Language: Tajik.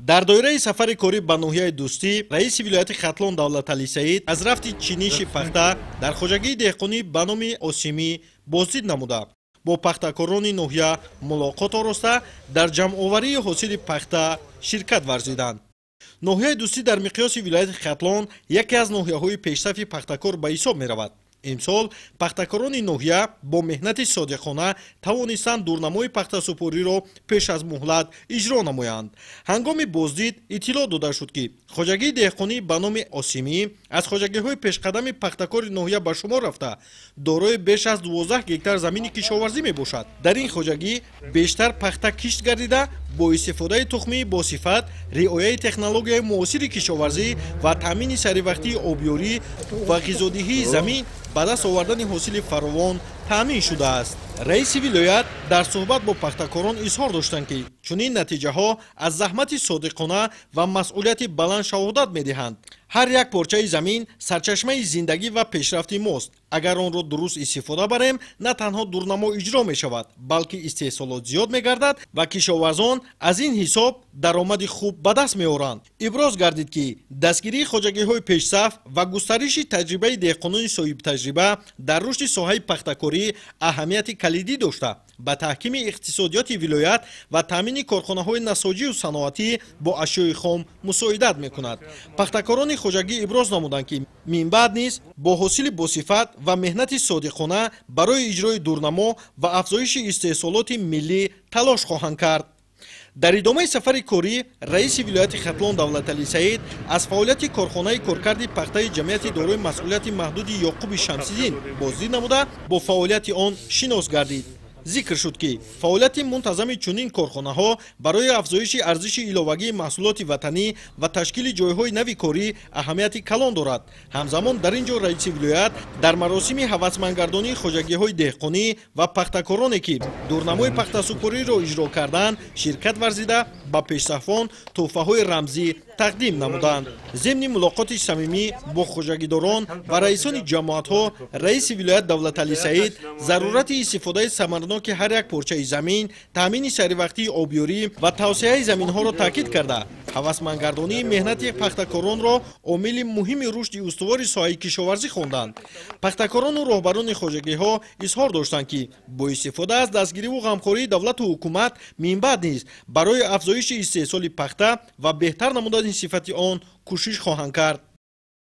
Дар доираи сафари корӣ ба ноҳияи Дӯстӣ раиси вилояти Хатлон Давлаталӣ Саид аз рафти чиниши пахта дар хоҷагии деҳқонӣ ба номи Осимӣ боздид намуда, бо пахтакорони ноҳия мулоқот ороста, дар ҷамъоварии ҳосили пахта ширкат варзиданд. Ноҳияи Дӯстӣ дар миқёси вилояти Хатлон яке аз ноҳияҳои пешсафи пахтакор ба ҳисоб меравад. Имсол пахтакорони ноҳия бо меҳнати содиқона тавонистанд дурнамои пахтасупориро пеш аз муҳлат иҷро намоянд. Ҳангоми боздид иттилоъ дода шуд, ки хоҷагии деҳқонӣ ба номи Осимӣ аз хоҷагиҳои пешқадами пахтакори ноҳия ба шумор рафта, дорои беш аз 12 гектар замини кишоварзӣ мебошад. Дар ин хоҷагӣ бештар пахта кишт гардида, бо истифодаи тухмии босифат, риояи технологияи муосири кишоварзӣ ва таъмини саривақтии обёрӣ ва ғизодиҳии замин ба даст овардани ҳосили фаровон таъмин шудааст. Раиси вилоят дар суҳбат бо пахтакорон изҳор доштанд, ки чунин натиҷаҳо аз заҳмати содиқона ва масъулияти баланд шаҳодат медиҳанд. Ҳар як порчаи замин сарчашмаи зиндагӣ ва пешрафти мост. Агар онро дуруст истифода барем, на танҳо дурнамо иҷро мешавад, балки истеҳсолот зиёд мегардад ва кишоварзон аз ин ҳисоб даромади хуб ба даст меоранд. Иброз гардид, ки дастгирии хоҷагиҳои пешсаф ва густариши таҷрибаи деҳқонони соҳибтаҷриба дар рушди соҳаи пахтакорӣ аҳамияти калидӣ дошта, ба таҳкими иқтисодиёти вилоят ва таъмини корхонаҳои насоҷию саноатӣ бо ашёи хом мусоидат мекунад. Пахтакорони хоҷагӣ иброз намуданд, ки минбаъд низ бо ҳосили босифат ва меҳнати содиқона барои иҷрои дурнамо ва афзоиши истеҳсолоти миллӣ талош хоҳанд кард. Дар идомаи сафари корӣ раиси вилояти Хатлон Давлаталӣ Саид аз фаъолияти корхонаи коркарди пахтаи ҷамъияти дорои масъулияти маҳдуди Ёқуби Шамсиддин боздид намуда, бо фаъолияти он шинос гардид. Зикр шуд, ки фаъолияти мунтазами чунин корхонаҳо барои афзоиши арзиши иловагии маҳсулоти ватанӣ ва ташкили ҷойҳои нави корӣ аҳамияти калон дорад. Ҳамзамон дар ин ҷо раиси вилоят дар маросими ҳавасмандгардонии хоҷагиҳои деҳқонӣ ва пахтакороне, ки дурнамои пахтасупориро иҷро карданд, ширкат варзида, ба пешсафон тӯҳфаҳои рамзӣ тақдим намуданд. Зимни мулоқоти самимӣ бо хоҷагидорон ва раисони ҷамоатҳо раиси вилоят Давлаталӣ Саид зарурати истифодаи самарноки ҳар як порчаи замин, таъмини саривақтии обёрӣ ва тавсеаи заминҳоро таъкид карда, ҳавасмандгардонии меҳнати пахтакоронро омили муҳими рушди устувори соҳаи кишоварзӣ хонданд. Пахтакорону роҳбарони хоҷагиҳо изҳор доштанд, ки бо истифода аз дастгириву ғамхории давлату ҳукумат минбаъд низ барои афзоиши истеҳсоли пахта ва беҳтар намудани сифати он кӯшиш хоҳанд кард.